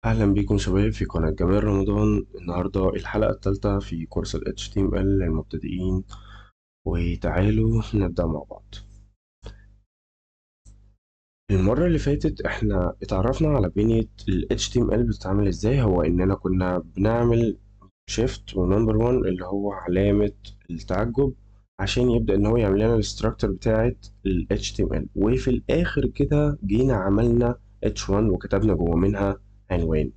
أهلا بيكم شباب في قناة جمال رمضان. النهاردة الحلقة الثالثة في كورس ال HTML للمبتدئين، وتعالوا نبدأ مع بعض. المرة اللي فاتت احنا اتعرفنا على بنية ال HTML بتتعمل ازاي. هو اننا كنا بنعمل shift و number 1 اللي هو علامة التعجب عشان يبدأ ان هو يعمل لنا ال structure بتاعة ال HTML، وفي الاخر كده جينا عملنا H1 وكتبنا جوه منها عنوان.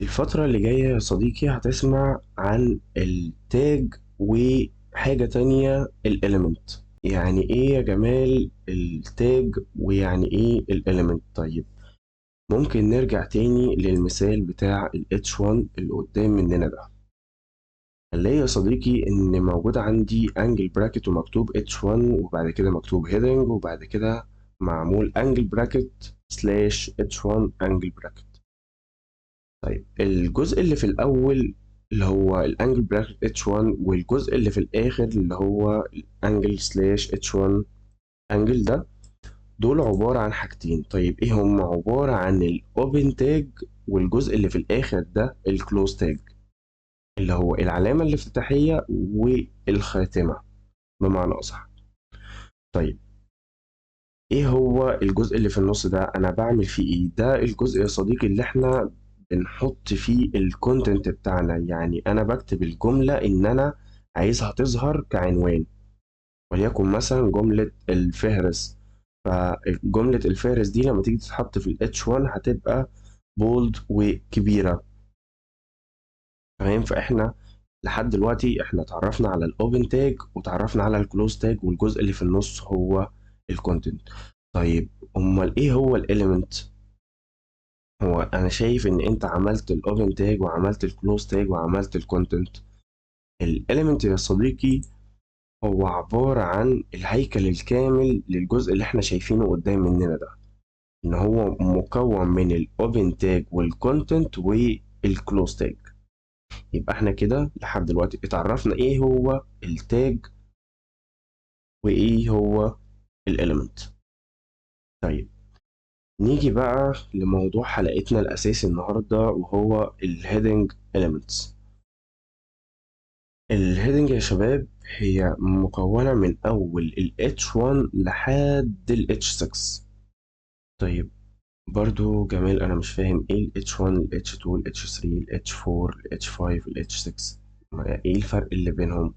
الفترة اللي جاية يا صديقي هتسمع عن ال tag وحاجة تانية ال element. يعني ايه يا جمال ال tag ويعني ايه ال element؟ طيب ممكن نرجع تاني للمثال بتاع ال H1 اللي قدام مننا ده. هنلاقي يا صديقي ان موجود عندي angle bracket ومكتوب H1، وبعد كده مكتوب heading، وبعد كده معمول angle bracket slash H1 angle bracket. طيب الجزء اللي في الأول اللي هو ال angle bracket H1 والجزء اللي في الآخر اللي هو ال angle slash H1 angle ده، دول عبارة عن حاجتين. طيب إيه هم؟ عبارة عن ال open tag والجزء اللي في الآخر ده ال close tag، اللي هو العلامة الافتتاحية والخاتمة بمعنى أصح. طيب إيه هو الجزء اللي في النص ده؟ أنا بعمل فيه إيه؟ ده الجزء يا صديقي اللي إحنا بنحط فيه ال content بتاعنا. يعني أنا بكتب الجملة إن أنا عايزها تظهر كعنوان، وليكن مثلا جملة الفهرس. فجملة الفهرس دي لما تيجي تتحط في ال H1 هتبقى bold وكبيرة. تمام؟ فإحنا لحد دلوقتي إحنا اتعرفنا على ال open tag وتعرفنا على ال close tag، والجزء اللي في النص هو ال content. طيب أمال إيه هو ال element؟ هو أنا شايف إن أنت عملت ال open tag وعملت ال close tag وعملت ال content. ال element يا صديقي هو عبارة عن الهيكل الكامل للجزء اللي احنا شايفينه قدام مننا ده، إن هو مكون من ال open tag وال content وال close tag. يبقى احنا كده لحد دلوقتي اتعرفنا ايه هو ال tag وايه هو ال element. طيب نيجي بقى لموضوع حلقتنا الأساسي النهاردة، وهو ال heading elements. ال heading يا شباب هي مكونة من أول ال H1 لحد ال H6. طيب برضو جمال أنا مش فاهم إيه ال H1 ال H2 ال H3 ال H4 ال H5 ال H6، إيه الفرق اللي بينهم؟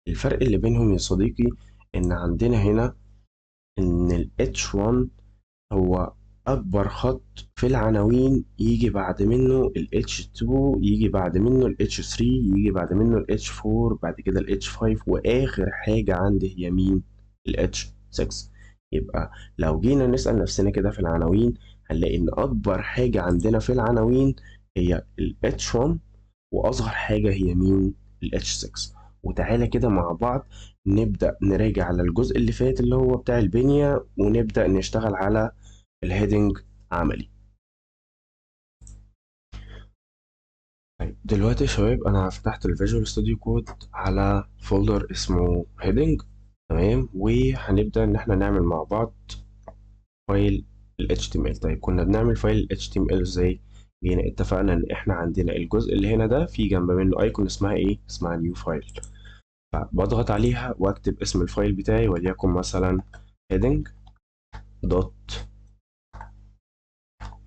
الفرق اللي بينهم يا صديقي إن عندنا هنا إن ال H1 هو أكبر خط في العناوين، يجي بعد منه ال H2، يجي بعد منه ال H3، يجي بعد منه ال H4، بعد كده ال H5، وآخر حاجة عندي هي مين؟ ال H6. يبقى لو جينا نسأل نفسنا كده في العناوين هنلاقي إن أكبر حاجة عندنا في العناوين هي ال H1، وأصغر حاجة هي مين؟ ال H6. وتعالى كده مع بعض نبدأ نراجع على الجزء اللي فات اللي هو بتاع البنية، ونبدأ نشتغل على ال heading عملي. طيب دلوقتي يا شباب انا فتحت ال Visual Studio Code على folder اسمه heading. تمام، وهنبدأ ان احنا نعمل مع بعض file ال HTML. طيب كنا بنعمل file ال HTML ازاي؟ جينا اتفقنا ان احنا عندنا الجزء اللي هنا ده في جنب منه icon اسمها ايه؟ اسمها new file. فبضغط عليها واكتب اسم ال file بتاعي، وليكن مثلا heading dot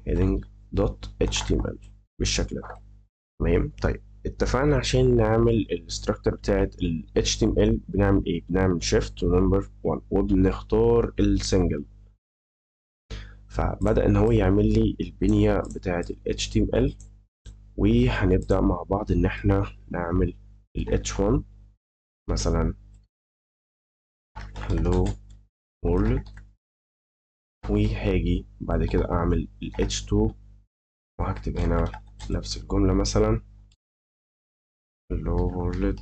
heading dot html بالشكل ده. تمام. طيب اتفقنا عشان نعمل ال structure بتاعت ال HTML بنعمل ايه؟ بنعمل shift و number 1 وبنختار ال single. فبدأ ان هو يعمل لي البنية بتاعت ال HTML، وهنبدأ مع بعض ان احنا نعمل ال H1 مثلا hello world، وهاجي بعد كده اعمل ال H2 وهكتب هنا نفس الجملة مثلا hello world.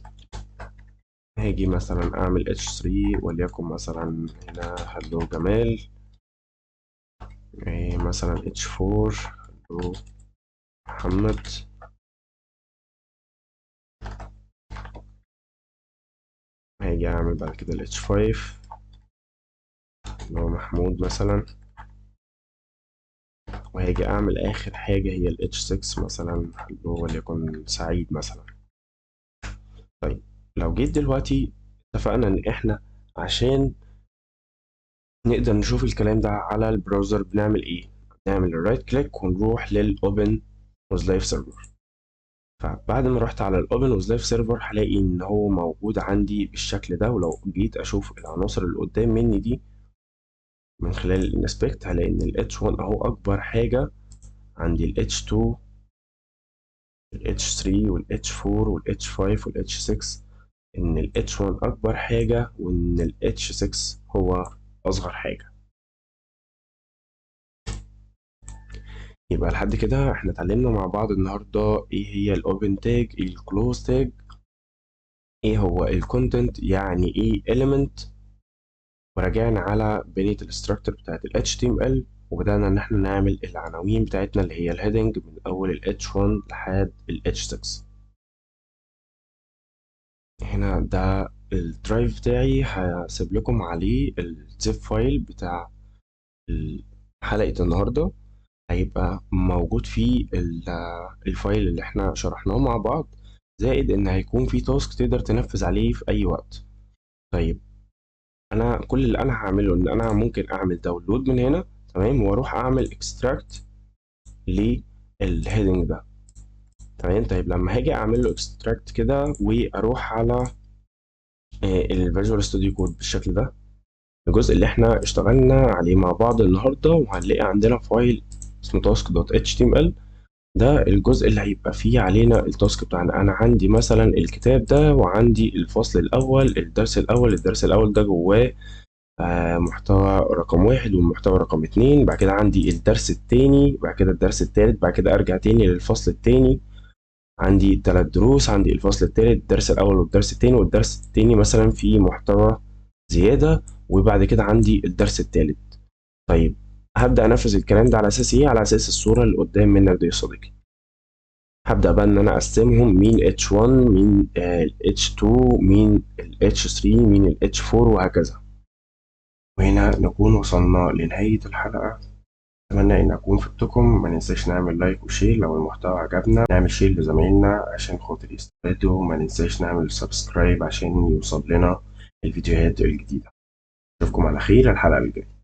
هاجي مثلا اعمل H3 وليكن مثلا هنا hello جمال، مثلا H4 hello محمد. هاجي اعمل بعد كده ال H5 اللي هو محمود مثلا. وهاجي اعمل اخر حاجة هي ال H6 مثلا وليكن سعيد مثلا. طيب لو جيت دلوقتي اتفقنا ان احنا عشان نقدر نشوف الكلام ده على ال browser بنعمل ايه؟ نعمل ال right click ونروح لل open with live server. فبعد ما رحت على ال open with live server هلاقي ان هو موجود عندي بالشكل ده، ولو جيت اشوف العناصر اللي قدام مني دي من خلال ال inspect هلاقي ان ال H1 اهو اكبر حاجة عندي، ال H2 ال H3 وال H4 وال H5 وال H6، ان ال H1 اكبر حاجة وان ال H6 هو اصغر حاجة. يبقى لحد كده احنا اتعلمنا مع بعض النهارده ايه هي ال open tag، ايه ال close tag، ايه هو ال content، يعني ايه element، وراجعنا على بنية ال structure بتاعت ال HTML، وبدأنا ان احنا نعمل العناوين بتاعتنا اللي هي ال heading من اول ال H1 لحد ال H6. هنا ده ال drive بتاعي، هسيب لكم عليه ال zip file بتاع حلقة النهاردة، هيبقى موجود فيه ال file اللي احنا شرحناه مع بعض، زائد ان هيكون فيه task تقدر تنفذ عليه في اي وقت. طيب انا كل اللي انا هعمله ان انا ممكن اعمل download من هنا، تمام، واروح اعمل extract لل heading ده، تمام. طيب لما هاجي اعمل له extract كده واروح على ال Visual Studio Code بالشكل ده، الجزء اللي احنا اشتغلنا عليه مع بعض النهارده، وهنلاقي عندنا file اسمه task.html، ده الجزء اللي هيبقى فيه علينا ال task بتاعنا. انا عندي مثلا الكتاب ده، وعندي الفصل الاول، الدرس الاول، الدرس الاول ده جواه محتوى رقم 1 والمحتوى رقم 2، بعد كده عندي الدرس التاني، بعد كده الدرس التالت، بعد كده ارجع تاني للفصل التاني، عندي 3 دروس، عندي الفصل التالت، الدرس الاول والدرس التاني، والدرس التاني مثلا فيه محتوى زيادة، وبعد كده عندي الدرس التالت. طيب هبدأ أنفذ الكلام ده على أساس إيه؟ على أساس الصورة اللي قدام منك دي يا صديقي. هبدأ بقى إن أنا أقسمهم، مين H1، مين H2، مين H3، مين H4، وهكذا. وهنا نكون وصلنا لنهاية الحلقة. أتمنى إن أكون فدتكم. ما ننساش نعمل like و share لو المحتوى عجبنا، نعمل share لزمايلنا عشان خاطر يستفادوا، ما ننساش نعمل subscribe عشان يوصل لنا الفيديوهات الجديدة. أشوفكم على خير الحلقة الجاية.